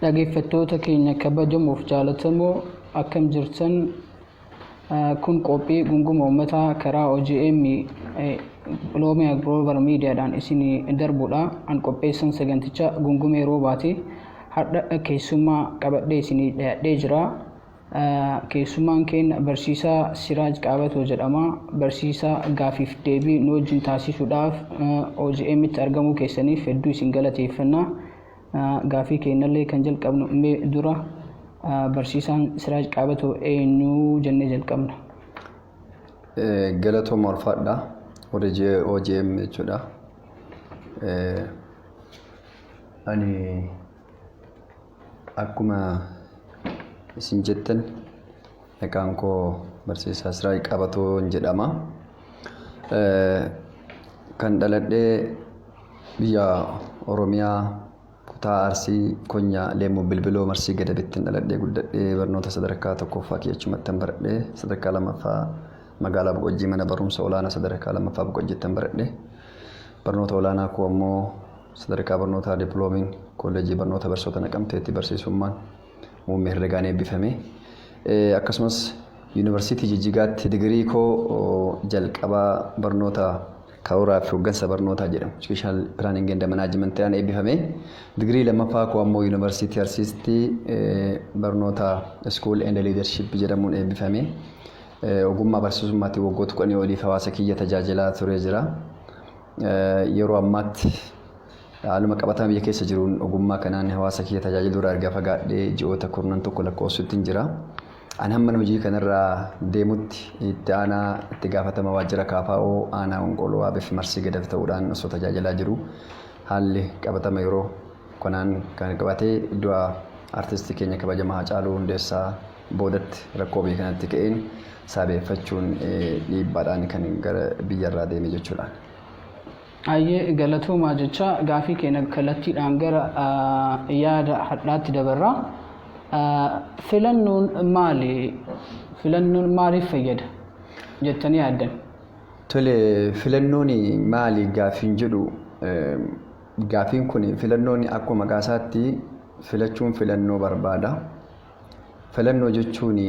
Dhaggeeffattoota keenya kabajamoof jaalatamoo, akkam jirtan? Kun qophii gunguma uummataa karaa OGM Oromiyaa Global Miidiyaadhaan isinii darbudha. An qopheessan saganticha Gungumee Roobaati. Har'a keessummaa qabadhee isinii dhiyaadhee jira. Keessummaan keenya Barsiisaa Siraaj Qaabatoo jedhama. Barsiisaa, gaafiif deebii nu wajjin taasisuudhaaf OGM'tti argamuu keessaniif hedduu isin galateeffanna. Gaafii keenyallee kan jalqabnu mee dura barsiisaan Siraaj Qaabatoo eenyu jennee jalqabna. Galatooma, ulfaadha. Warri OGM jechuudha. Ani akkuma isin jettan maqaan koo Barsiisaa Siraaj Qaabatoo jedhama. Kan dhaladhee biyya Oromiyaa, kutaa Arsii, Konyaa Leemmuu Bilbiloo Marsii Gadabittiin dhaladhee guddadhee. Barnoota sadarkaa tokkoffaa kiyyachumattan baradhee, sadarkaa lammaffaa magaalaa Boqojjii, mana barumsa olaanaa sadarkaa lammaffaa Boqojjiittan baradhee, barnoota olaanaa koo ammoo sadarkaa barnoota diploomiin kolleejjii barnoota barsiisota Naqamteetti barsiisummaan muummee herregaan eebbifame. Akkasumas Yuunivarsiitii Jijjigaatti digirii koo jalqabaa barnoota karooraa fi hooggansa barnootaa jedhamu, Educational Planning and Management, eebbifame. Digirii lammaffaa koo ammoo Yuunivarsiitii Arsiitti barnoota School and Leadership jedhamuun eebbifame. Ogummaa barsiisummaatiin waggoota 10 oliif hawaasa kiyya tajaajilaa turee jira. Yeroo ammaatti haaluma qabatama biyya keessa jiruun ogummaa kanaan hawaasa kiyya tajaajiluu irraa erga fagaadhee ji'oota kurnan tokko lakkoofsutti jira. Ani hamma hojii kanarraa deemutti itti aanaa itti gaafatama waajjira KFO aanaa Honqoloo Waabeef Marsii Gadab ta'uudhaan osoo tajaajilaa jiru, haalli qabatama yeroo kanaan kan qabatee du'a artistii keenya kabajamaa Haacaaluu Hundeessaa boodatti rakkoo biyya kanatti ka'een sababeeffachuun dhiibbaadhaan kan gara biyyarraa deeme jechuudha. Ayyee, galatoomaa jecha gaafii keenya kallattiidhaan gara yaada hadhaatti dabarra. Filannoon maali? Filannoon maaliif fayyada jettanii yaaddan? Tole, filannoon maali gaafiin jedhu, gaafiin kun, filannoon akkuma maqaa isaatti filachuun filannoo barbaada. Filannoo jechuun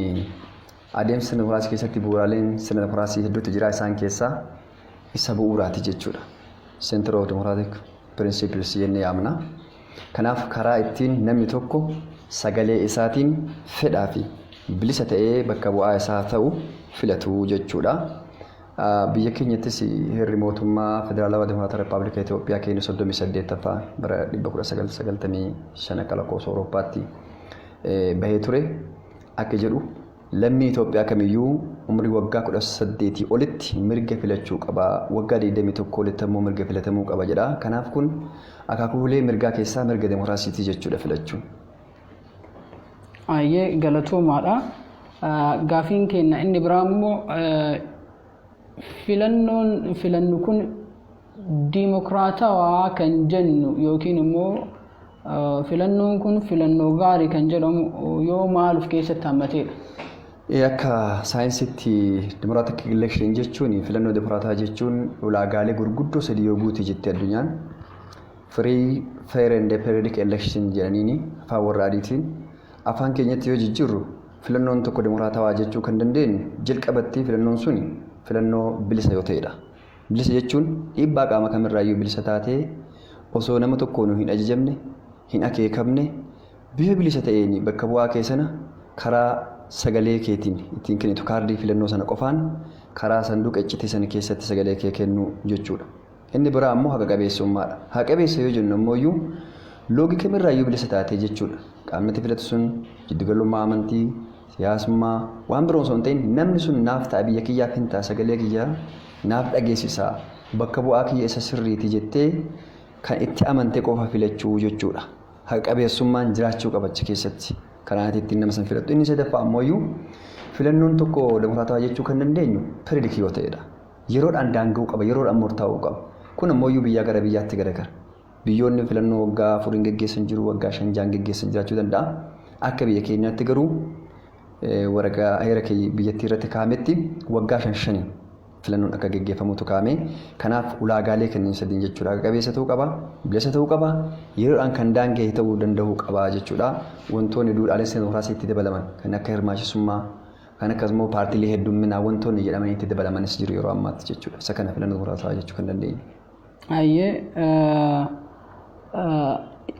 adeemsa dimokiraasii keessatti bu'uuraaleen sirna dimokiraasii hedduutu jira, isaan keessaa isa bu'uuraati jechuudha. Center of Democratic Principles jennee yaamna. Kanaaf karaa ittiin namni tokko sagalee isaatiin fedhaa fi bilisa ta'ee bakka bu'aa isaa ta'u filatu jechuudha. Biyya keenyattis heerri mootummaa Federaalawaa Dimokiraataa Rippaabilika Itoophiyaa keenya 38ffaa bara 1995 akka lakkoofsa Awurooppaatti bahee ture akka jedhu, lammii Itoophiyaa kamiyyuu umurii waggaa 18 olitti mirga filachuu qaba. Waggaa 21 olitti ammoo mirga filatamuu qaba jedha. Kanaaf kun akaakuulee mirgaa keessaa mirga dimokiraasiitii jechuudha filachuun. Ayyee, galatoomaadha. Gaafiin keenya inni biraa immoo, filannoon filannu kun diimokiraatawaa kan jennu yookiin immoo filannoon kun filannoo gaarii kan jedhamu yoo maal of keessatti hammateedha? Akka saayinsitti democratic election jechuun, filannoo dimokiraataa jechuun, ulaagaalee gurguddoo sadii yoo guute jetti addunyaan. Free, fair and periodic election jedhaniini afaan warra adiitiin. Afaan keenyatti yoo jijjiirru, filannoon tokko dimokiraatawaa jechuu kan dandeenyu jalqabatti filannoon suni filannoo bilisa yoo ta'edha. Bilisa jechuun dhiibbaa qaama kamirraayyuu bilisa taatee, osoo nama tokkoon hin ajajamne, hin akeekamne, bifa bilisa ta'een bakka bu'aa kee sana karaa sagalee keetiin ittiin kennitu, kaardii filannoo sana qofaan karaa sanduuqa iccitii sana keessatti sagalee kee kennuu jechuudha. Inni biraa ammoo haqa qabeessummaadha. Haqa qabeessa yoo jennu ammoo loogii kamirraayyuu bilisa taatee jechuudha. Qaamni ati filatu sun jiddugalummaa amantii, siyaasummaa, waan biroo osoo hin ta'in, namni sun naaf ta'a, biyya kiyyaaf hin ta'a, sagalee kiyyaa naaf dhageessisa, bakka bu'aa kiyya isa sirriiti jettee kan itti amante qofa filachuu jechuudha. Haqa qabeessummaan jiraachuu qaba achi keessatti. Karaa ati ittiin nama san filattu. Inni sadaffaa ammoo filannoon tokko dimokiraatawaa jechuu kan dandeenyu periodic yoo ta'edha. Yeroodhaan daanga'uu qaba, yeroodhaan murtaa'uu qaba. Kun ammoo biyyaa gara biyyaatti garagara. Biyyoonni filannoo waggaa 4n geggeessan jiru, waggaa 5, 6n geggeessan jiraachuu danda'a. Akka biyya keenyaatti garuu waraqaa heera biyyattii irratti kaa'ametti waggaa shan shaniin Filannoon akka geggeeffamutu kaa'ame. Kanaaf ulaagaalee kanneen sadiin jechuudha. Haqa qabeessa ta'uu qaba, bilisa ta'uu qaba, yeroodhaan kan daanga'e ta'uu danda'uu qaba jechuudha. Wantoonni duudhaalee sirna dimokiraasii itti dabalaman kan akka hirmaachisummaa, kan akkasumas paartiilee heddumminaa wantoonni jedhamanii itti dabalamanis jiru yeroo ammaatti jechuudha. Isa kana filannoo dimokiraatawaa jechuu kan dandeenyu. Hayyee,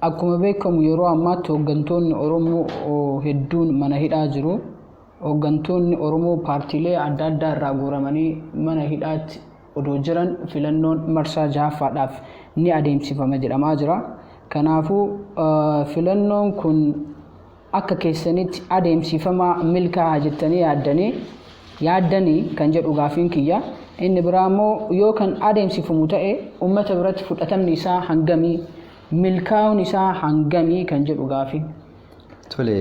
akkuma beekamu yeroo ammaatti hooggantoonni Oromoo hedduun mana hidhaa jiru. Hooggantoonni Oromoo paartiilee adda addaa irraa guuramanii mana hidhaatti odoo jiran filannoon marsaa jahaffaadhaaf ni adeemsifama jedhamaa jira. Kanaafuu filannoon kun akka keessanitti adeemsifamaa milkaa'aa jettanii yaaddanii kan jedhu gaafiin kiyya. Inni biraa immoo yoo kan adeemsifamu ta'e uummata biratti fudhatamni isaa hangamii, milkaa'uun isaa hangamii kan jedhu gaafiin. Tole,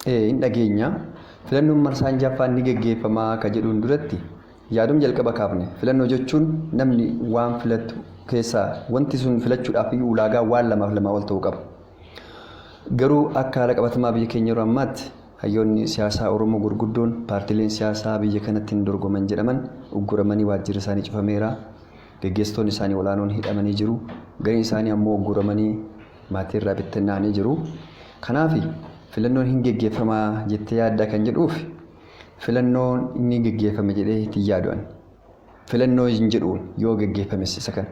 hin dhageenya. Filannoon marsaan jaffaan ni geggeeffamaa akka jedhuun duratti yaadum jalqaba kaafne. Filannoo jechuun namni waan filatu keessaa wanti sun filachuudhaaf ulaagaa waan lamaaf lamaa ol ta'uu qaba. Garuu akka haala qabatamaa biyya keenya yeroo ammaatti hayyoonni siyaasaa Oromoo gurguddoon paartiileen siyaasaa biyya kanatti hin dorgoman jedhaman ugguramanii waajjirri isaanii cufameera. Geggeessitoonni isaanii olaanoon hidhamanii jiru. Gariin isaanii ammoo ugguramanii maatii irraa bittinnaa'anii jiru. Kanaaf filannoon hin geggeeffamaa jettee yaadda kan jedhuuf filannoon inni geggeeffame jedhee itti yaadu ani. Filannoo hin jedhuun yoo geggeeffames isa kana.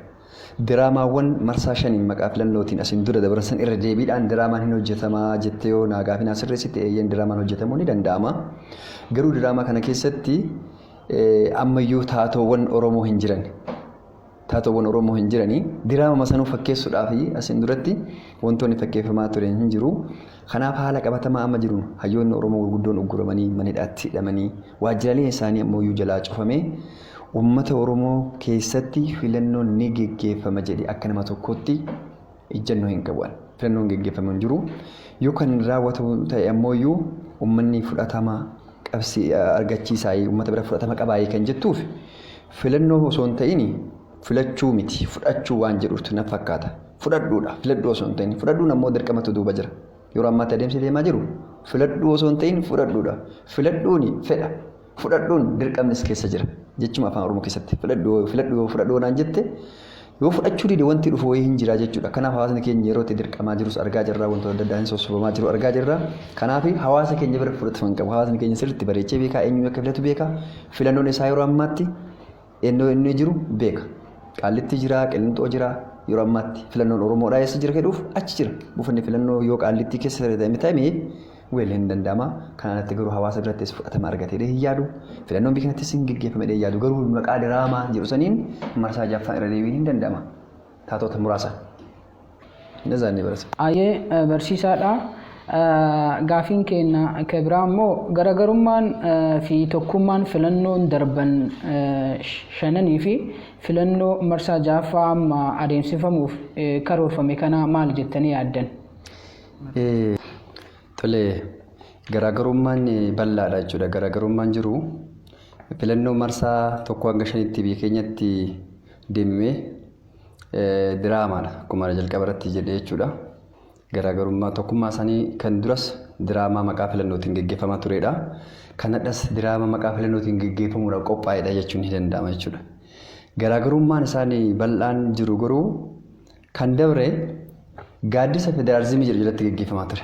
Diraamaawwan marsaa shaniin maqaa filannootiin asiin dura dabarsan irra deebiidhaan diraamaan hin hojjetamaa jettee yoo naa gaafii naa sirreessite eeyyeen diraamaan hojjetamuu ni danda'ama. Garuu diraamaa kana keessatti ammayyuu taatoowwan Oromoo hin jiran. Taatoowwan Oromoo hin jiranii diraama sanuu fakkeessuudhaaf asiin duratti wantoonni fakkeeffamaa ture hin jiru. Kanaaf haala qabatamaa amma jiruun hayyoonni Oromoo gurguddoon ugguramanii mana hidhaatti hidhamanii waajjiraaleen isaanii ammoo jalaa cufamee uummata Oromoo keessatti filannoon ni geggeeffama jedhee akka nama tokkootti ijjannoo hin qabu. Filannoon geggeeffamu hin jiru. Yoo kan raawwatamu ta'e ammoo uummanni fudhatama qabsi argachiisaa uummata bira fudhatama qabaayee kan jettuuf filannoo osoo hin ta'in filachuu miti fudhachuu waan jedhutu na fakkaata. Fudhadhuudha filadhuu osoo hin ta'in fudhadhuun ammoo dirqamatu duuba jira. Yeroo ammaatti adeemsi deemaa jiru filadhuu osoo hin ta'in fudhadhuudha. Filadhuuni fedha. Fudhadhuun dirqamnis keessa jira. Jechuma afaan Oromoo keessatti filadhuu filadhuu fudhadhuu naan jette yoo fudhachuu dide wanti dhufu wayii hin jira jechuudha. Kanaaf hawaasni keenya yeroo itti dirqamaa jirus argaa jirra, wantoota adda addaan sossobamaa jiru argaa jirra. Kanaaf hawaasa keenya bira fudhatama hin qabu. Hawaasni keenya sirriitti bareechee beekaa, eenyu akka filatu beekaa. Filannoon isaa yeroo ammaatti ennoo inni jiru beeka. Qaallitti jira, Qillinxoo jira. Yeroo ammaatti filannoon Oromoodhaa eessa jira jedhuuf achi jira. Buufanni filannoo yoo Qaallitti keessa ta'e weel hin danda'ama. Kanaan alatti garuu hawaasa birattis fudhatama argatee hin yaadu. Filannoon biyya kanattis hin geggeeffame hin yaadu. Garuu maqaa diraamaa jedhu saniin marsaa jaffaan irra deebiin hin danda'ama. Taatota muraasa. Innis barata. Ayyee, barsiisaadha. Gaafiin keenya ka biraa immoo garaagarummaan fi tokkummaan filannoon darban shananii fi filannoo marsaa jaffaa amma adeemsifamuuf karoorfame kana maal jettanii yaaddan? Tole, garaagarummaan bal'aadha jechuudha. Garaagarummaan jiru filannoo marsaa 1 hanga 5tti biyya keenyatti deemamee diraamaadha. Akkuma jalqaba irratti jedhee jechuudha. Garaagarummaa tokkummaa isaanii kan duras diraamaa maqaa filannootiin geggeeffamaa turedha. Kanadhas diraamaa maqaa filannootiin geggeeffamuudhaaf qophaa'edha jechuun ni danda'ama jechuudha. Garaagarummaan isaanii bal'aan jiru garuu kan dabre gaaddisa federaalizimii jedhu jalatti geggeeffamaa ture.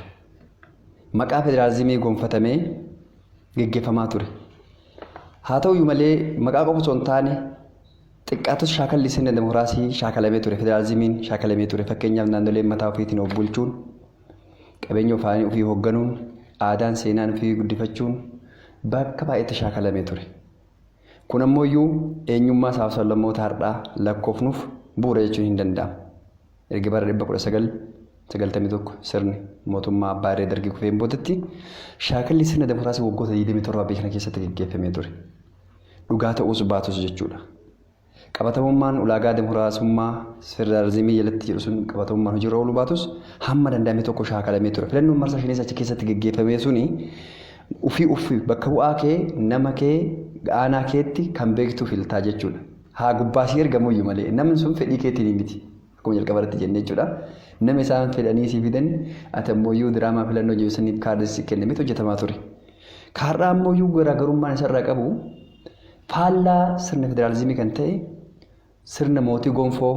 Maqaa federaalizimii gonfatamee geggeeffamaa ture. Haa ta'uyyuu malee maqaa qofa osoo hin taane xiqqaatus shaakalli sirna dimokiraasii shaakalamee ture. Federaalizimiin shaakalamee ture. Fakkeenyaaf naannoleen mataa ofiitiin of bulchuun, qabeenya ofii hoogganuun, aadaan seenaan ofii guddifachuun bakka baay'eetti shaakalamee ture. Kun ammoo eenyummaa sabaaf sablammoota har'aa lakkoofnuuf bu'uura jechuun hin danda'amu. Erga bara 1991 sirni mootummaa abbaa irree dargii kufeen boodatti shaakalli sirna dimokiraasii waggoota 27 biyya kana keessatti geggeeffamee ture. Dhugaa ta'uus baatus jechuudha. Qabatamummaan ulaagaa dimokiraasummaa federaalizimii jalatti jedhu sun qabatamummaan hojiirra ooluu baatus hamma danda'ame tokko shaakalamee ture. Filannoon marsaa shaniis achi keessatti geggeeffamee suni ofii ofii bakka bu'aa kee nama kee aanaa keetti kan beektu filtaa jechuudha. Haa gubbaasii ergamuyyuu malee namni sun fedhii keetiin miti. Akkuma jalqaba irratti jennee jechuudha. Nama isaan fedhanii si fidan ati ammoo diraamaa filannoo jiru saniif kaardii si kennametu hojjetamaa ture. Kaarraa ammoo garaagarummaan isarraa qabu Faallaa sirna federaalizimii kan ta'e sirna mootii gonfoo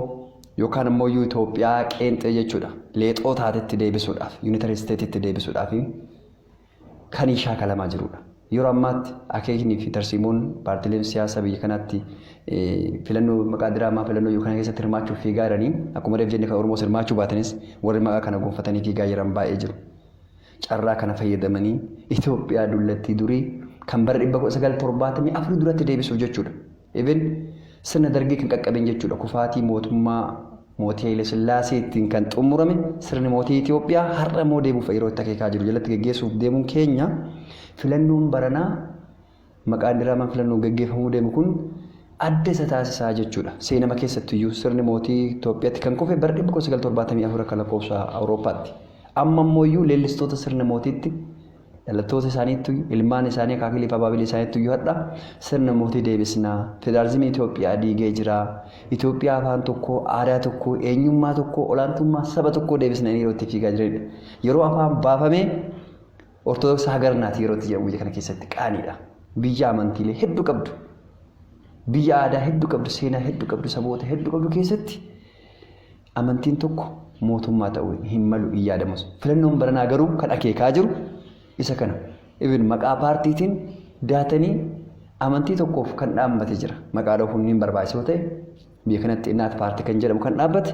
yookaan immoo Itoophiyaa qeenxee jechuudha. Leexoo taatetti deebisuudhaaf, unitary statetti deebisuudhaaf kan shaakalamaa jirudha. Yeroo ammaatti akeeknii fi tarsiimoon paartiileen siyaasaa biyya kanaatti filannoo maqaa diraamaa filannoo yookaan keessatti hirmaachuuf fiigaa jiranii, akkuma reef jenne kan Oromoos hirmaachuu baatanis, warri maqaa kana gonfatanii fiigaa jiran baay'ee jiru. Carraa kana fayyadamanii Itoophiyaa dullattii durii kan bara 1974 duratti deebisuuf jechuudha. Even sirna Dargii kan qaqqaben jechuudha. Kufaatii mootummaa mootii Haile Sillaaseetiin kan xumurame sirni mootii Itoophiyaa har'a immoo deemuuf yeroo itti akeekaa jiru jalatti geggeessuuf deemuun keenya, filannoon baranaa maqaan diraamaan filannoo geggeeffamuu deemu kun adda isa taasisaa jechuudha. Seenama keessattiyyuu sirni mootii Itoophiyaatti kan kufe bara 1974 akka lakkoofsa Awurooppaatti. Amma immoo leellistoota sirna mootiitti dhalattoota isaaniitti, ilmaan isaanii, akaakilii fi abaabilii isaaniitti iyyuu har'a sirna mootii deebisnaa, federaalizimii Itoophiyaa diigee jira, Itoophiyaa afaan tokko, aadaa tokko, eenyummaa tokko, olaantummaa saba tokko deebisna yeroo itti fiigaa jiranidha. Yeroo afaan baafamee Ortodoksii hagarnaati yeroo itti jedhamu biyya kana keessatti qaaniidha. Biyya amantiilee hedduu qabdu, biyya aadaa hedduu qabdu, seenaa hedduu qabdu, saboota hedduu qabdu keessatti amantiin tokko mootummaa ta'uu hin malu, hin yaadamus. Filannoon baranaa garuu kan akeekaa jiru isa kana. Even maqaa paartiitiin daatanii amantii tokkoof kan dhaabbate jira. Maqaa dhahuun hin barbaachisoo ta'e, biyya kanatti Innaat Paartii kan jedhamu kan dhaabbate,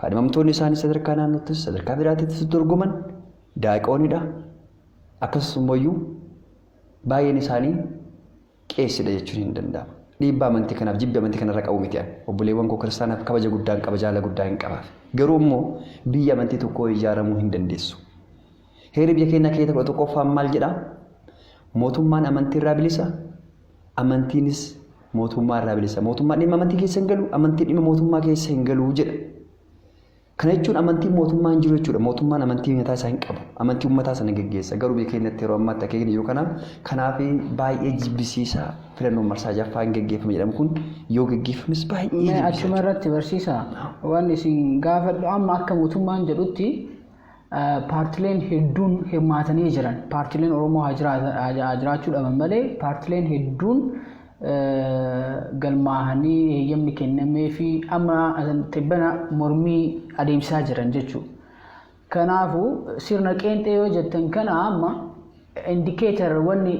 kaadhimamtoonni isaanii sadarkaa naannoottis sadarkaa federaalaattis dorgoman daaqoonidha. Akkasumas immoo baay'een isaanii qeessidha jechuun hin danda'ama. Dhiibbaa amantii kanaaf jibbi amantii kanarra qabu miti ani. Obboleewwan koo kiristaanaaf kabaja guddaan qaba, jaala guddaa hin qabaaf. Garuu immoo biyya amantii tokkoo ijaaramuu hin dandeessu. Heerri biyya keenyaa keessa 11ffaan maal jedhaa? Mootummaan amantii irraa bilisa, amantiinis mootummaa irraa bilisa. Mootummaan dhimma amantii keessa hin galu, amantiin dhimma mootummaa keessa hin galu jedha. Kana jechuun amantiin mootummaa hin jiru jechuudha. Mootummaan amantii mataa isaa hin qabu. Amantii uummataa sana geggeessa. Garuu biyya keenyatti yeroo ammaatti akeekni jiru kana. Kanaaf baay'ee jibbisiisaa filannoon marsaa jaffaa hin geggeeffame jedhamu kun yoo geggeeffames baay'ee Mee jibbisiisaa. Achuma irratti, barsiisa, waan isin gaafadhu, amma akka mootummaan jedhutti paartileen hedduun hirmaatanii jiran. Paartileen Oromoo haa jiraachuu dhaban malee paartileen hedduun galmaahanii heeyyamni kennamee fi amma tibbana mormii adeemsisaa jiran jechuudha. Kanaafuu sirna qeenxee yoo jettan kana, amma indicator wanni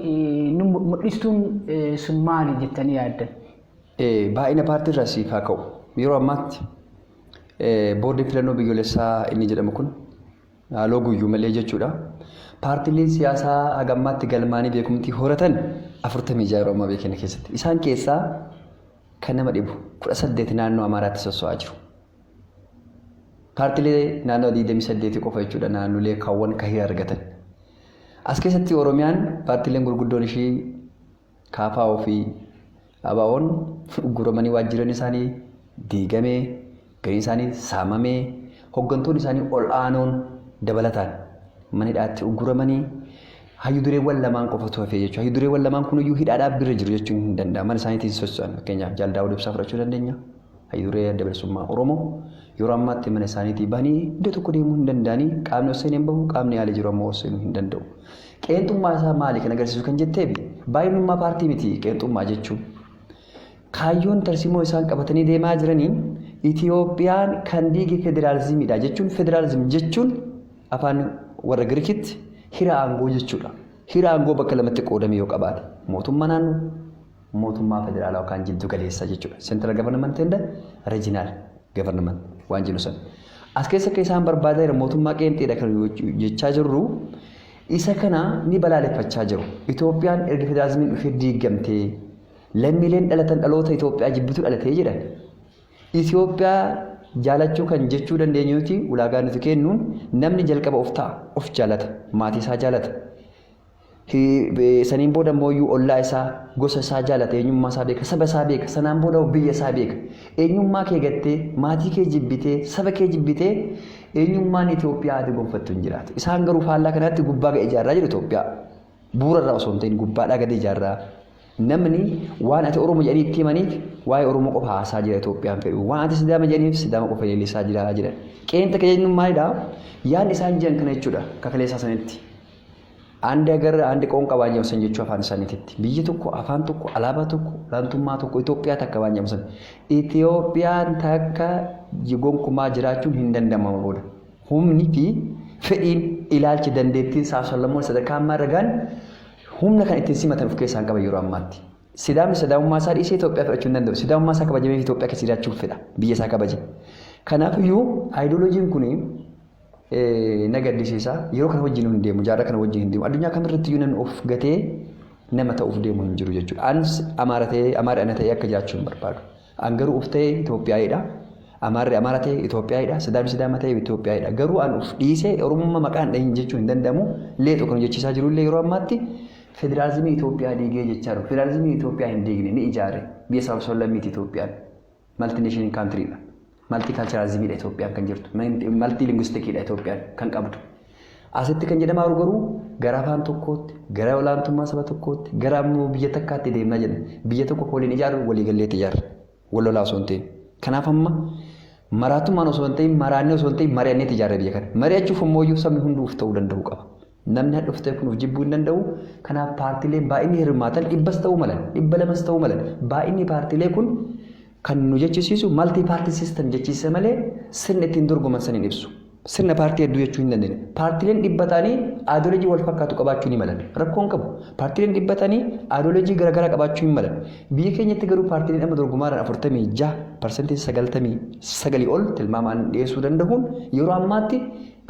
nu mul'istuun sun maali jettanii yaaddan? Baay'ina paartii irraa siif haa ka'u. Yeroo ammaatti boordiin filannoo biyyoolessaa inni jedhamu kun haaloo guyyuu malee jechuudha. Paartiileen siyaasaa haga ammaatti galmaanii beekumtii horatan 46 yeroo ammaa biyya keenya keessatti. Isaan keessaa kan nama dhibu 18 naannoo Amaaraatti sosso'aa jiru. Paartiilee naannoo 28 qofa jechuudha naannolee kaawwan kahii argatan. As keessatti Oromiyaan paartiileen gurguddoon ishii KFO fi ABO'n guuramanii, waajjirri isaanii diigamee, gariin isaanii saamamee, hooggantoonni isaanii ol aanoon dabalataan mana hidhaatti uguramanii, hayyu dureewwan lamaan qofatu hafee jechuudha. Hayyu dureewwan lamaan kun iyyuu hidhaadhaaf bira jiru jechuun hin danda'amu. Mana isaaniitiin socho'an, fakkeenyaaf Jaal Daawud Ibsaa fudhachuu dandeenya. Hayyu duree Adda Bilisummaa Oromoo yeroo ammaatti mana isaaniitii bahanii iddoo tokko deemuu hin danda'anii, qaamni ol seenee hin bahu, qaamni yaalee jiru ammoo ol seenuu hin danda'u. Qeenxummaa isaa maali kan agarsiisu kan jetteef, baay'inummaa paartii miti qeenxummaa jechuun. Kaayyoon tarsiimoo isaan qabatanii deemaa jiraniin Itiyoophiyaan kan diige federaalizimiidha jechuun, federaalizim jechuun afaan warra Girikitti hira aangoo jechuudha. Hira aangoo bakka lamatti qoodame yoo qabaate, mootummaa naannoo, mootummaa federaalaa yookaan jiddu galeessaa jechuudha. Central government and regional government waan jennu sana. As keessa akka isaan barbaadaa jiran mootummaa qeenxeedha kan jechaa jirru, isa kana ni balaaleffachaa jiru. Itoophiyaan erga federaalizimiin dhufee diigamtee, lammiileen dhalatan dhaloota Itoophiyaa jibbitu dhalatee jedhan. Itoophiyaa jaalachuu kan jechuu dandeenyu nuti, ulaagaa nuti kennuun, namni jalqaba of ta'a, of jaalata, maatii isaa jaalata. Saniin booda immoo iyyuu ollaa isaa, gosa isaa jaalata, eenyummaa isaa beeka, saba isaa beeka, sanaan booda biyya isaa beeka. Eenyummaa kee gattee, maatii kee jibbitee, saba kee jibbitee, eenyummaan Itoophiyaa ati gonfattu hin jiraatu. Isaan garuu faallaa kanatti gubbaa ga'e ijaarraa jiru Itoophiyaa. Bu'uura irraa osoo hin ta'in gubbaadhaa gadi ijaarraa. Namni waan ati Oromoo jedhanii itti himaniif waa'ee Oromoo qofa haasaa jira, Itoophiyaan fedhu. Waan ati Sidaama jedhaniif Sidaama qofa leellisaa jira jedhan. Qeenxa jennuun maalidhaa? Yaadni isaan jiran kana jechuudha kakaleessaa sanitti. አንድ ሀገር አንድ ቋንቋ waan jedhamu san jechuu afaan isaaniititti. Biyyi tokko afaan tokko alaabaa tokko olaantummaa tokko Itoophiyaa takka waan jedhamu san. Itoophiyaan takka gonkumaa jiraachuun hin danda'amu booda. Humni fi fedhiin ilaalchi dandeettiin saaf-sablammoonni sadarkaa ammaa irra gahan humna kan ittiin simatan of keessaa hin qaban yeroo ammaatti. Sidaamni sidaamummaa isaa dhiisee Itoophiyaa fudhachuu hin danda'u. Sidaamummaa isaa kabajamee Itoophiyaa keessa jiraachuu fedha. Biyya isaa kabaje. Kanaafiyyuu aayidooloojiin kun na gaddisiisa. Yeroo kana wajjin hin deemu, jaarraa kana wajjin hin deemu. Addunyaa kamirratti iyyuu namni of gatee nama ta'uuf deemu hin jiru jechuudha. Anis Amaara ta'ee Amaara ana ta'ee akka jiraachuu hin barbaadu. An garuu of ta'ee Itoophiyaayidha. Amaarri Amaara ta'e Itoophiyaayidha. Sidaamni Sidaama ta'e Itoophiyaayidha. Garuu an of dhiisee Oromummaa maqaan dhahin jechuu hin danda'amu. Leexu kan jechisaa jirullee yeroo ammaatti federaalizimii Itoophiyaa diigee jechaa jiru. Federaalizimii Itoophiyaa hin diigne, ni ijaare. Biyya sabab sablammiiti Itoophiyaan. Multinational countrydha. Multiculturalismiidha Itoophiyaan kan jirtu. Multilinguisticiidha Itoophiyaan kan qabdu. Asitti kan jedhamaa jiru garuu gara afaan tokkootti, gara olaantummaa saba tokkootti, gara ammoo biyya takkaatti deemnaa jedhan. Biyya tokko waliin ijaaru walii galleetti ijaarra. Wal lolaa osoo hin ta'in. Kanaaf amma maraatummaan osoo hin ta'in, maraannee osoo hin ta'in, mari'anneetti ijaarra biyya kana. Mari'achuuf ammoo sabni hunduu of ta'uu danda'uu qaba. Namni hadhuftee kun of jibbuu hin danda'u. Kanaaf paartiileen baay'inni hirmaatan 100s ta'uu malan, 200s ta'uu malan. Baay'inni paartiilee kun kan nu jechisiisu multi party system jechisiisa malee sirna ittiin dorgoman san hin ibsu. Sirna paartii hedduu jechuu hin dandeenye. Paartiileen 100 ta'anii aayidooloojii wal fakkaatu qabaachuu ni malan. Rakkoon qabu. Paartiileen 100 ta'anii aayidooloojii garaagaraa qabaachuu hin malan. Biyya keenyatti garuu paartiileen amma dorgomaadhaan 46% 99 ol tilmaamaan dhiyeessuu danda'uun yeroo ammaatti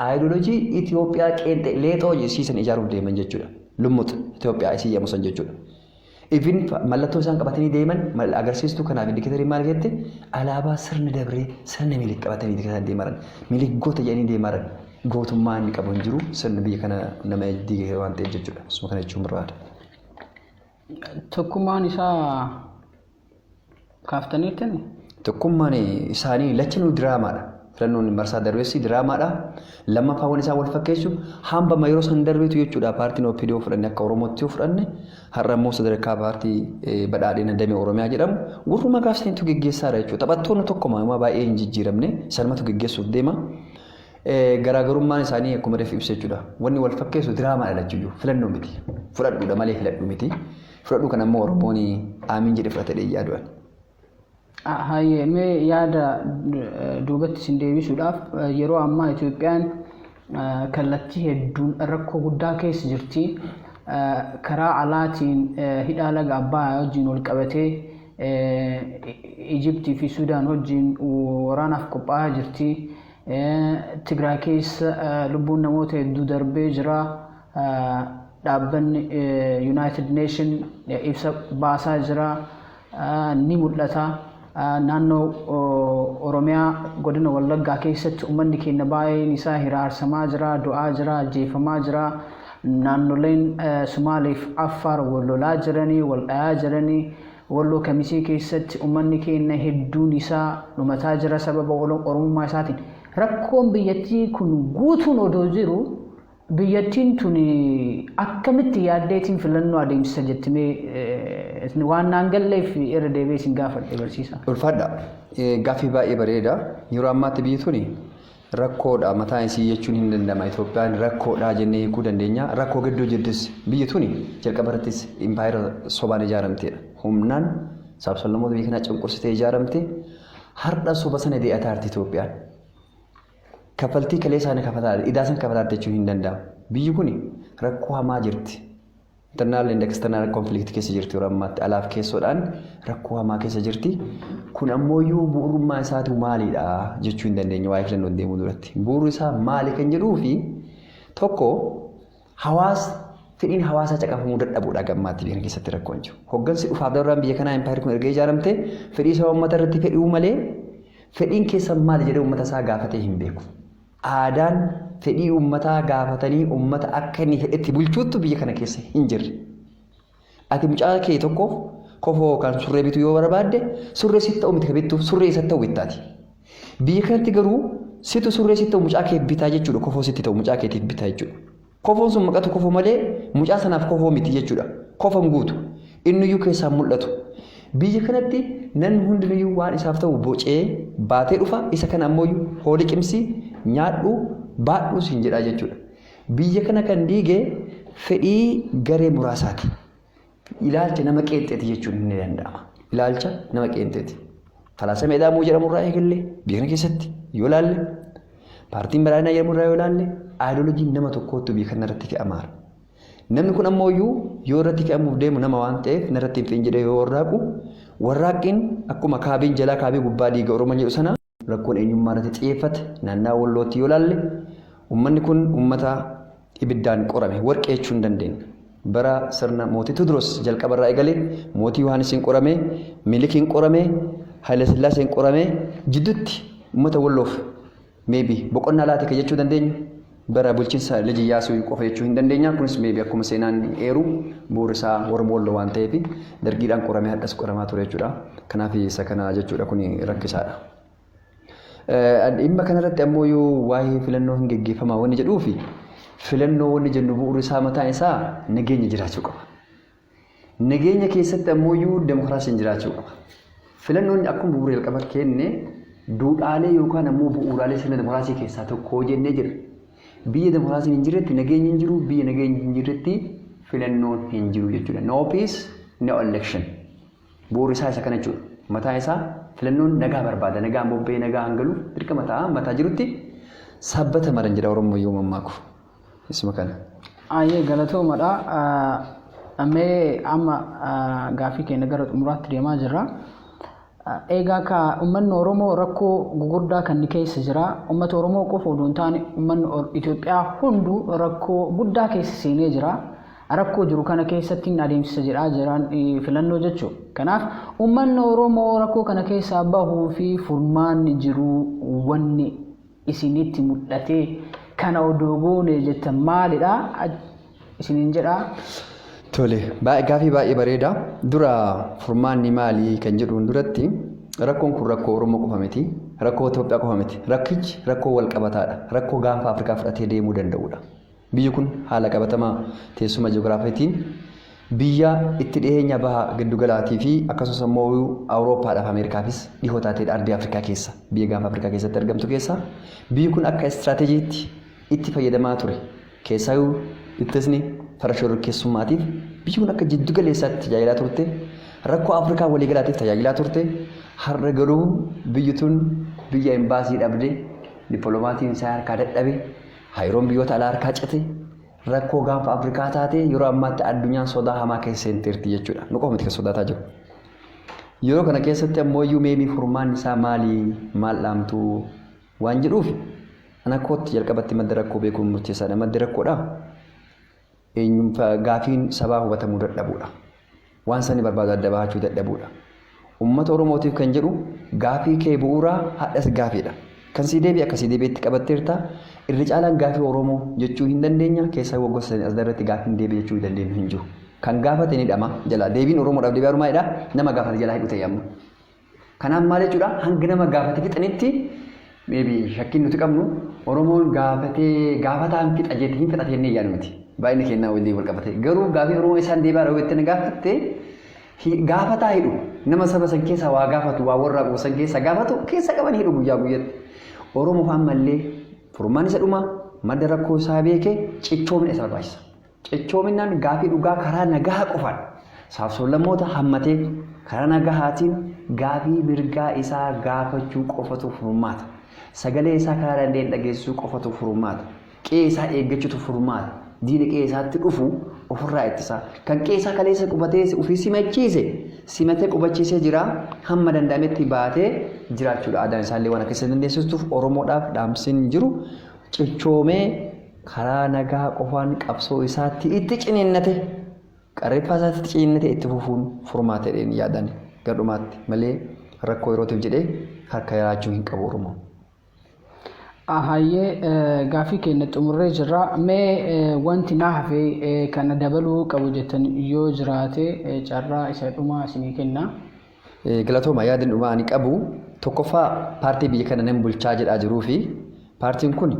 aayidooloojii Itoophiyaa qeenxee leexoo jechisiisan ijaaruuf deeman jechuudha. Lummuxa Itoophiyaa isii jedhamu san jechuudha. Ifin mallattoo isaan qabatanii deeman agarsiistuu kanaaf indicatorii maal jette, alaabaa sirna dabree sirna Minilik qabatanii kan deeman, Minilik goota jedhanii deeman, gootummaa inni qabu hin jiru, sirni biyya kana nama diige waan ta'eef jechuudha. Isuma kana jechuun barbaada. Tokkummaan isaa kaaftaniittani? Tokkummaan isaanii lachanuu diraamaadha. Filannoon marsaa darbeessi diraamaadha. Lammaffaa waan isaan wal fakkeessu hambama yeroo san darbeetu jechuudha. Paartiin OPDO fudhanne, akka Oromootti yoo fudhanne, har'a immoo sadarkaa paartii badhaadhina damee Oromiyaa jedhamu warruma gaafsaniitu geggeessaadha jechuudha. Taphattoonni tokkuma baay'ee hin jijjiiramne, sanumatu geggeessuuf deema. Garaagarummaan isaanii akkuma reef ibsa jechuudha. Wanni wal fakkeessu diraamaadha lachuyyuu, filannoo miti. Fudhadhuudha malee filadhu miti. Fudhadhu kan ammoo Oromoon aamiin jedhe fudhatee yaadu'an. Hayyee, mee yaada duubatti isin deebisuudhaaf, yeroo ammaa Itoophiyaan kallattii hedduun rakkoo guddaa keessa jirti. Karaa alaatiin hidhaa laga Abbayaa wajjin wal qabatee Ijiptii fi Sudaan wajjin waraanaaf qophaa'aa jirti. Tigraay keessa lubbuun namoota hedduu darbee jira. Dhaabbanni United Nation ibsa baasaa jira. Ni mul'ata. Naannoo Oromiyaa godina Wallaggaa keessatti uummanni keenya baay'een isaa hiraarsamaa jira, du'aa jira, ajjeefamaa jira. Naannoleen Sumaalee fi Affaar wal lolaa jiranii, wal dhayaa jiranii. Walloo Kamisee keessatti uummanni keenya hedduun isaa dhumataa jira sababa Oromummaa isaatiin. Rakkoon biyyattii kun guutuun odoo jiru biyyattiin tun akkamitti yaaddeetiin filannoo adeemsisa jettimee waan naan galleef irra deebi'ee isin gaafadhe, barsiisa. Ulfaadha. Gaaffii baay'ee bareeda. Yeroo ammaatti biyyi tuni rakkoodha mataan isii jechuun hin danda'ama. Itoophiyaan rakkoodha jennee hiikuu dandeenya. Rakkoo gidduu jirtis biyyi tuni jalqaba irrattis impaayera sobaan ijaaramtedha. Humnaan sablammoota biyya kanaa cunqursitee ijaaramte, har'a soba sana dee'ataa jirti Itoophiyaan. Kaffaltii kalee isaanii kafataa, idaa san kafataa jechuun hin danda'amu. Biyyi kun rakkoo hamaa jirti. Internal and external conflict keessa jirti yeroo ammaatti, alaaf keessoodhaan rakkoo hamaa keessa jirti. Kun ammoo bu'uurummaa isaatu maalidha jechuu hin dandeenye waa'ee filannoon deemuu duratti. Bu'uurri isaa maali kan jedhuu fi tokko hawaasa, fedhiin hawaasaa caqafamuu dadhabuudha gammaatti biyya kana keessatti rakkoon jiru. Hoggansi dhufaaf daruraan biyya kanaa impaayerri kun erga ijaaramte fedhii saba uummata irratti fedhuu malee fedhiin keessan maali jedhee uummata isaa gaafatee hin beeku. Aadaan fedhii uummataa gaafatanii uummata akka inni fedhetti bulchuuttu biyya kana keessa hin jirre. Ati mucaa kee tokkoof kofoo yookaan surree bituu yoo barbaadde, surree sitti ta'u miti ka bittuuf, surree isatti ta'u bittaati. Biyya kanatti garuu situ surree sitti ta'u mucaa kee bitaa jechuudha, kofoo sitti ta'u mucaa keetiif bitaa jechuudha. Kofoon sun maqatu kofoo malee mucaa sanaaf kofoo miti jechuudha. Kofan guutu. Inniyyuu keessaan mul'atu. Biyya kanatti namni hundinuyyuu waan isaaf ta'u bocee baatee dhufa, isa kana ammoo hoolii qimsi nyaadhu baadhu siin jedhaa jechuudha. Biyya kana kan diige Fedhii garee muraasaati. Ilaalcha nama qeenxeeti jechuun ni danda'ama. Ilaalcha nama qeenxeeti. Falaasama Ida'amuu jedhamurraa eegallee biyya kana keessatti yoo ilaalle, paartiin badhaadhinaa jedhamurraa yoo ilaalle, aayidolojiin nama tokkootu biyya kana irratti fe'amaara. Namni kun ammoo iyyuu yoo irratti fe'amuuf deemu nama waan ta'eef narratti hin fe'in jedhee yoo warraaqu, warraaqqiin akkuma kaabiin jalaa kaabii gubbaa diiga Oromoon jedhu sana, rakkoon eenyummaa irratti xiyyeeffate naannawaa Wallootti yoo ilaalle, uummanni kun uummata ibiddaan qorame, warqee jechuu hin dandeenya. Bara sirna mootii Tewodiroos jalqabarraa eegalee mootii Yohaannisiin qorame, Minilikiin qorame, Hayilasillaaseen qorame, jidduutti uummata Walloof maybe boqonnaa laate kan jechuu dandeenyu bara bulchiinsa Liji Iyyaasuu qofa jechuu hin dandeenya. Kunis maybe akkuma seenaan eeru bu'uurri isaa warra Walloo waan ta'eef dargiidhaan qoramee hadhas qoramaa ture jechuudha. Kanaaf isa kana jechuudha, kun rakkisaadha. Dhimma kanarratti ammoo yoo waa'ee filannoo hin geggeeffamaa wanni jedhuufi, filannoo wanni jennu bu'uurri isaa mataan isaa nageenya jiraachuu qaba. Nageenya keessatti ammoo iyyuu demokiraasiin jiraachuu qaba. Filannoon akkuma bu'uura jalqaba kenne duudhaalee yookaan ammoo bu'uuraalee sirna demokiraasii keessaa tokko jennee jirra. Biyya demokiraasiin hin jirretti nageenyi hin jiru, biyya nageenyi hin jirretti filannoon hin jiru jechuudha. No peace, no election. Bu'uurri isaa isa kana jechuudha. Mataan isaa filannoon nagaa barbaada. Nagaan bobba'ee nagaa hangaluuf dirqama ta'a. Mataa jirutti sabbata maran jedha Oromoo yoo mammaaku. Isuma kana. Ayyee, galatoomadha. Mee amma gaaffii keenya gara xumuraatti deemaa jirra. Egaa ka uummanni Oromoo rakkoo gugurdaa kan keessa jira. Uummata Oromoo qofa odoo hin taane uummanni Itoophiyaa hunduu rakkoo guddaa keessa seenee jira. Rakkoo jiru kana keessatti hin adeemsisa jedhaa jiran filannoo jechuudha. Kanaaf uummanni Oromoo rakkoo kana keessaa bahuu fi furmaanni jiru wanni isinitti mul'ate kana odoo goone jettan maalidha? Isiniin jedha. Tole, gaafii baay'ee bareeda. Dura furmaanni maali kan jedhuun duratti, rakkoon kun rakkoo Oromoo qofa miti. Rakkoo Itoophiyaa qofa miti. Rakkichi rakkoo wal qabataadha. Rakkoo gaanfa Afrikaa fudhatee deemuu danda'udha. Biyyi kun haala qabatamaa teessuma ji'oogiraafiitiin biyya itti dhiyeenya baha giddugalaatii fi akkasumas immoo Awurooppaadhaaf Ameerikaafis dhihoo taateedha ardii Afrikaa keessa, biyya gaanfa Afrikaa keessatti argamtu keessa. Biyyi kun akka istiraateejiitti itti fayyadamaa ture. Keessaayyuu ittisni farra shororkeessummaatiif biyyi kun akka jiddu galeessaatti tajaajilaa turte. Rakkoo Afrikaa waliigalaatiif tajaajilaa turte. Har'a garuu biyyi tun biyya embaasii dhabde, dippiloomatiin isaa harkaa dadhabe, hariiroon biyyoota alaa harkaa cite, rakkoo gaanfa Afrikaa taate yeroo ammaatti addunyaan sodaa hamaa keessa seenteerti jechuudha. Nu qofa miti kan sodaataa jiru. Yeroo kana keessatti ammoo iyyuu maybe furmaanni isaa maali, maal dhaamtu waan jedhuuf, ana kootti jalqabatti madda rakkoo beekuun murteessaadha. Maddi rakkoodha. Eenyummaa gaafiin sabaa hubatamuu dadhabuudha. Waan sani barbaadu adda baafachuu dadhabuudha. Uummata Oromootiif kan jedhu, gaafii kee bu'uuraa hadhas gaafiidha. Kan sii deebi'e akka sii deebi'etti qabatteerta. Irri caalaan gaafii Oromoo jechuu hin dandeenya. Keessaa waggoota sanii as irratti gaafiin deebi'e jechuu hin dandeenyu hin jiru. Kan gaafate ni dhama jala. Deebiin Oromoodhaaf deebi'aa maalidha? Nama gaafate jalaa hidhu ta'e amma. Kanaaf maal jechuudha? Hanga nama gaafate fixanitti maybe shakkiin nuti qabnu Oromoon gaafatee gaafataan fixa jetti hin fixate jennee yaadu miti. Baay'ina kennaa waliin wal qabate. Garuu gaafii Oromoo isaan deebi'aa dha jettee na gaafatte, gaafataa hidhu, nama saba san keessa waa gaafatu, waa warra qabu san keessa gaafatu keessa qaban hidhu guyyaa guyyatti. Oromoof ammallee furmaan isa dhuma madda rakkoo isaa beekee cichoomina isa barbaachisa. Cichoominaan gaafii dhugaa karaa nagaa qofaan saaf-sablammoota hammatee karaa nagahaatiin gaafii mirgaa isaa gaafachuu qofatu furmaata. Sagalee isaa karaa danda'een dhageessisuu qofatu furmaata. Qe'ee isaa eeggachuutu furmaata. Diina qe'ee isaatti dhufu ofirraa ittisa. Kan qe'ee isaa kaleessa qubatee ofii simachiise simatee qubachiisee jira, hamma danda'ametti baatee jiraachuudha. Aadaan isaallee waan akkasii dandeessistuuf Oromoodhaaf dhaamsiin jiru cichoomee karaa nagaa qofaan qabsoo isaatti itti ciniinnate, qarreeffaa isaatti itti ciniinnate itti fufuun furmaata jedheen yaadan gadhumaatti malee rakkoo yerootiif jedhee harka jiraachuu hin qabu Oromoon. Hayyee, gaafii keenya xumurree jirra. Mee wanti na hafe kana dabaluu qabu jettan yoo jiraate carraa isa dhumaa isinii kenna. Galatooma, yaadni dhumaa ani qabu tokkoffaa paartii biyya kana nan bulchaa jedhaa jiruu fi paartiin kun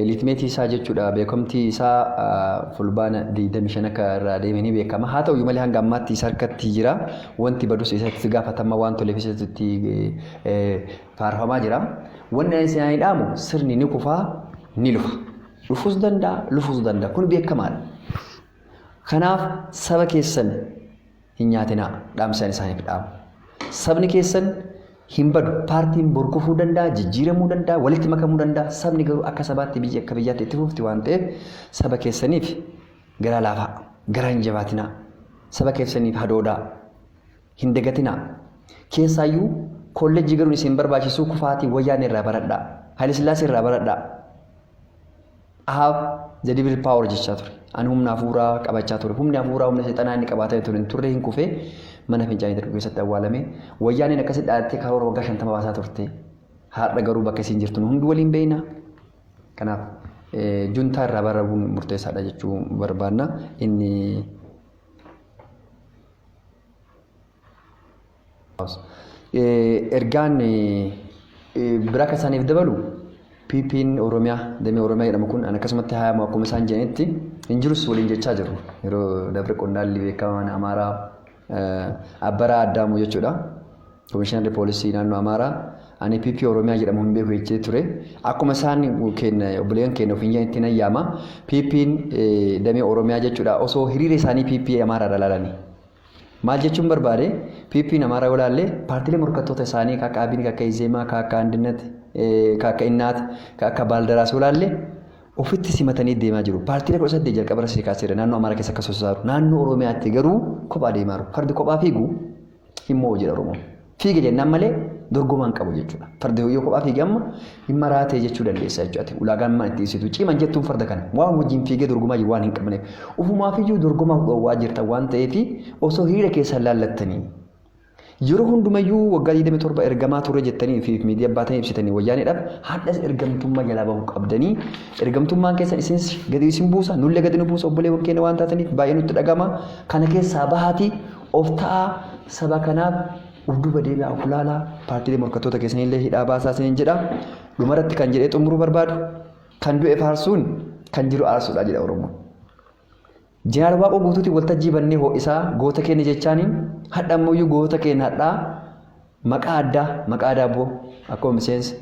liitmeetii isaa jechuudha, beekamtii isaa Fulbaana 25 akka irraa deeme ni beekama. Haa ta'u malee hanga ammaatti isa harkatti jira. Wanti badus isatti gaafatama, waan toleef isatti faarfamaa jira. Wanni ani dhaamu, sirni ni kufaa ni lufa. Dhufuus danda'a, lufuus danda'a. Kun beekamaadha. Kanaaf saba keessan hin nyaatinaa dhaamsaan isaaniif dhaamu. Sabni keessan hin badu. Paartiin bor kufuu danda'a, jijjiiramuu danda'a, walitti makamuu danda'a. Sabni garuu akka sabaatti biyya akka biyyaatti itti fufti waan ta'eef saba keessaniif garaa laafaa, garaa hin jabaatinaa. Saba keessaniif hadoodaa. Hin dagatinaa. Keessaayyuu kolleejjii galuun isin barbaachisu kufaatii wayyaanee irraa baradhaa. Haayilasillaasee irraa baradhaa. Ahaab the devil power jechaa ture. Ani humna hafuuraa qabachaa ture. Humni hafuuraa humna seexanaa inni qabaataa ture hin turre hin kufee mana fincaanii darbu keessatti awwaalame. Wayyaaneen akkasitti dhaadattee karoora waggaa 50 baasaa turte. Har'a garuu bakka isiin jirtu nu hundi waliin beekna. Kanaaf juntaa irraa bararuun murteessaadha jechuu barbaanna. Inni Ergaan biraa kan isaaniif dabalu PP'n Oromiyaa damee Oromiyaa jedhamu kun an akkasumatti haayamu akkuma isaan jedhanitti hin jirus waliin jechaa jiru. Yeroo dabre qondaalli beekamaan Amaaraa Abbaraa Addaamuu jechuudha. Komishinarri poolisii naannoo Amaaraa ani PP Oromiyaa jedhamu hin beeku jechee ture. Akkuma isaan keenya obboleeyyan keenya ofiin jedhanitti nan yaama. PP'n damee Oromiyaa jechuudha. Osoo hiriira isaanii PP Amaaraa irra ilaalanii. Maal jechuun barbaade PP'n Amaaraa yoo ilaalle paartiilee morkattoota isaanii kan akka Abiin, kan akka Izeemaa, kan akka Andinnat, kan akka Innaat, kan akka Baaldaraas yoo ilaalle ofitti simatanii deemaa jiru. Paartiilee 18 jalqaba irra kaaseera naannoo Amaaraa keessa akka sossaaru. Naannoo Oromiyaatti garuu kophaa deemaa jiru. Fardi kophaa fiigu hin mo'u jedha Oromoon. Fiige jennaan malee dorgomaa hin qabu jechuudha. Fardi yoo kophaa fiige amma hin maraatee jechuu dandeessa jechuudha. Ulaagaan maan itti ibsitu ciman jettuun farda kana waan wajjin fiigee dorgomaa jiru waan hin qabneef. Ofumaafiyyuu dorgomaaf dhoowwaa jirta waan ta'eef osoo hiriira keessan laallattanii. Yeroo hundumayyuu waggaa 27 ergamaa turre jettanii fi miidiyaa baatanii ibsitanii wayyaaneedhaaf hadhas ergamtummaa jalaa bahuu qabdanii ergamtummaan keessan isinis gadi isin buusa nullee gadi nu buusa obboleewwan keenya waan taataniif baay'ee nutti dhagama kana keessaa bahaatii of ta'aa saba kanaaf uf duuba deebi'aa of laalaa paartiilee morkattoota keessanillee hidhaa baasaa isiniin jedha. Dhumarratti kan jedhee xumuruu barbaadu kan du'e faarsuun kan jiru aarsuudha jedha Oromoon. Jeneraal Waaqoo Guutuutiin waltajjii bannee ho'isaa goota keenya jechaaniin hadha ammayyuu goota keenya hadhaa maqaa addaa maqaa daabboo akkuma miseensi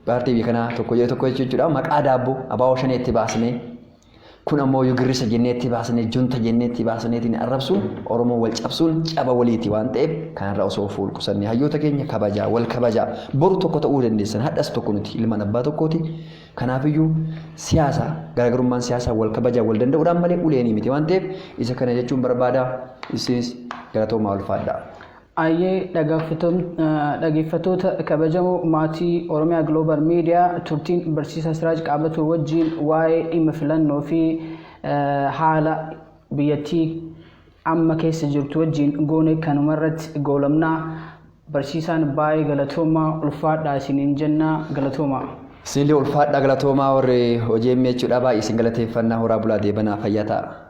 paartii biyya kanaa tokko jedhe tokko jechuudha maqaa daabboo abaaboo shanee itti baasnee Kun ammoo iyyuu girrisa jennee itti baasnee junta jennee itti baasneetiin arrabsuun Oromoo wal cabsuun caba waliiti waan ta'eef kanarraa osoo fuul qusannee hayyoota keenya kabajaa wal kabajaa boru tokko ta'uu dandeessan hadhas tokko nuti ilmaan abbaa tokkooti. Kanaafiyyuu siyaasa garaagarummaan siyaasaa wal kabajaa wal danda'uudhaan malee uleenii miti waan ta'eef isa kana jechuun barbaada isinis galatoomaa ulfaadhaa. Ayyee dhaggeeffattoota kabajamoo maatii Oromiyaa Global Media turtiin barsiisaa Siraaj Qaabatoo wajjin waa'ee dhimma filannoo fi haala biyyattii amma keessa jirtu wajjin goone kanumarratti goolabnaa. Barsiisaan baay'ee galatoomaa ulfaadhaa isiniin jennaa galatoomaa. Isinillee ulfaadhaa galatoomaa warri hojii jechuudha baay'ee isin galateeffannaa horaa bulaa deebanaa fayyaa ta'a.